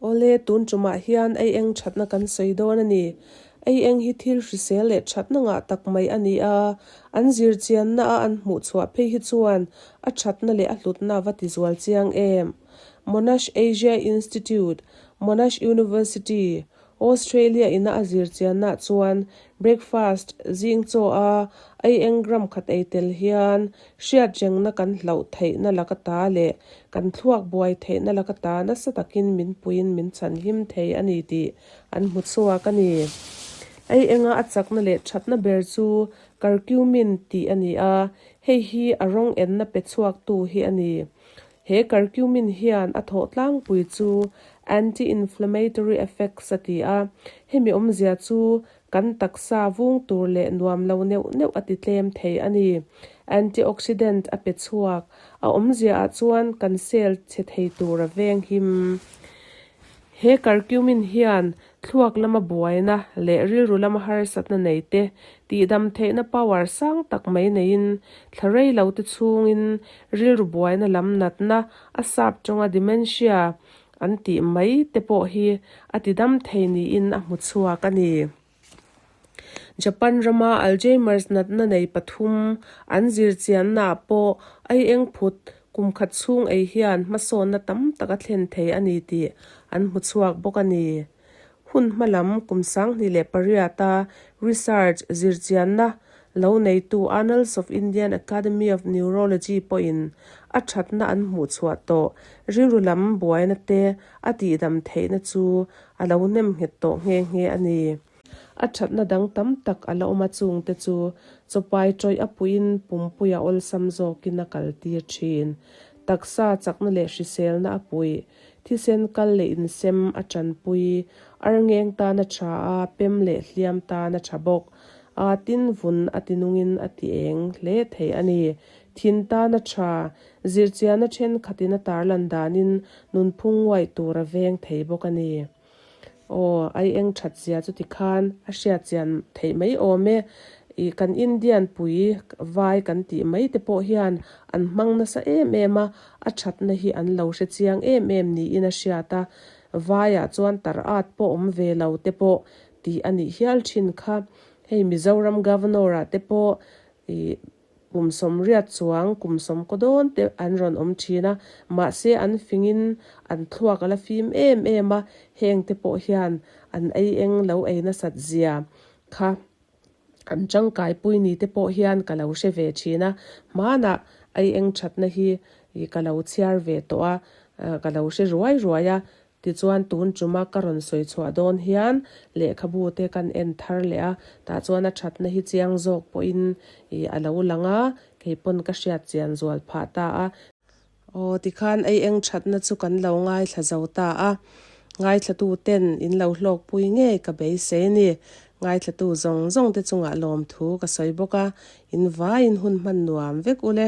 Awle, tun tumah hian ei eng thatna kan sawi dawn a ni. Ei eng hi thil hrisel leh thatna ngah tak mai a ni a, an zirchianna a an hmuh chhuah phei hi chuan a thatna leh a hlutna a va ti zual chiang em. Monash Asia Institute, Monash University, Australia ina a zirchiannaah chuan breakfast, zing chaw a ei eng gram khat ei tel hian hriatrengna kan hlauh theihna laka ta leh kan thluak buai theihna laka ta nasa takin min puiin min chhanhim thei a ni tih an hmu chhuak a ni. Ei enga a chakna leh thatna ber chu curcumin tih a ni a, hei hi a rawng enna pe chhuaktu hi a ni. He curcumin hian a thawh tlangpui chu anti-inflammatory effects a ti a, hemi awmzia chu kan taksa vung tur leh nuam lo neuh neuh a ti tlem thei a ni. Antioxidant a pe chhuak, a awmzia ah chuan kan cell chhe thei tur a veng him. He curcumin hian Thluak lama buaina leh rilru lama harsatna nei te tihdam theihna power sang tak mai neiin thla rei lo te chhungin rilru buaina lam natna a sap tawnga dementia an tih mai te pawh hi a tidam thei niin a hmu chhuak a ni. Japan rama Alzheimer's natna nei pathum an zirchiannaah pawh ai eng phut Kum khat chhung ei hian hmasawnna tam tak a thlen thei a ni tih an hmu chhuak bawk a ni. Hun hma lam kum 2008-a research zirchianna lo neitu Annals of Indian Academy of Neurology pawhin a thatna an hmuh chhuah tawh rilru lam buaina te a tihdam theihna chu a lo nemnghet tawh nghe nghe a ni. A thatna dang tam tak a la awm a chungte chu chawpai tawih a puiin pumpuia awlsam zawkin a kal tir thin. Taksa chakna leh hriselna a puih, thisen kal leh insem a tanpui, arngeng tan a tha a, pem leh hliam tan a tha bawk. A tin vun a tinungin a ti eng hle thei a ni. Thin tan a tha, zirchianna thenkhatin a tarlan danin nunphung nguaih tur a veng thei bawk a ni. Aw, ai eng that zia chu tikhan a hriat chian theih mai awm e. Ih kan Indian pui vai kan tih mai te pawh hian an hmang nasa em em a, a thatna hi an lo hre chiang em em niin a hriat a. Vaiah chuan tar at pawh awm ve lo te pawh tih a nih hial thin kha. Hei Mizoram Governor ah te pawh ih Kum sawmriat chuang kum sawmkaw dawn te an rawn awm thin a, mahse an fingin an thluak a la fim em em a, heng te pawh hian an ei eng lo ei nasat zia kha an tangkaipui ni te pawh hian ka lo hre ve thin a, hmanah ei eng thatna hi ka lo chhiar ve tawh a, ka lo hre ruai ruai a, Tichuan tun tuma ka rawn sawi chhuah dawn hian lehkhabu te kan en thar leh a, tah chuan a thatna hi chiang zawk pawhin ih a lo lang a, kei pawn ka hriat chian zual phah ta a. Aw tikhan ei eng thatna chu kan lo ngaithla zo ta a, ngaithlatu ten in lo hlawkpui ngei ka beisei ni. Ngaithlatu zawng zawng te chungah lawmthu ka sawi bawk a, in vaiin hun hman nuam vek ule.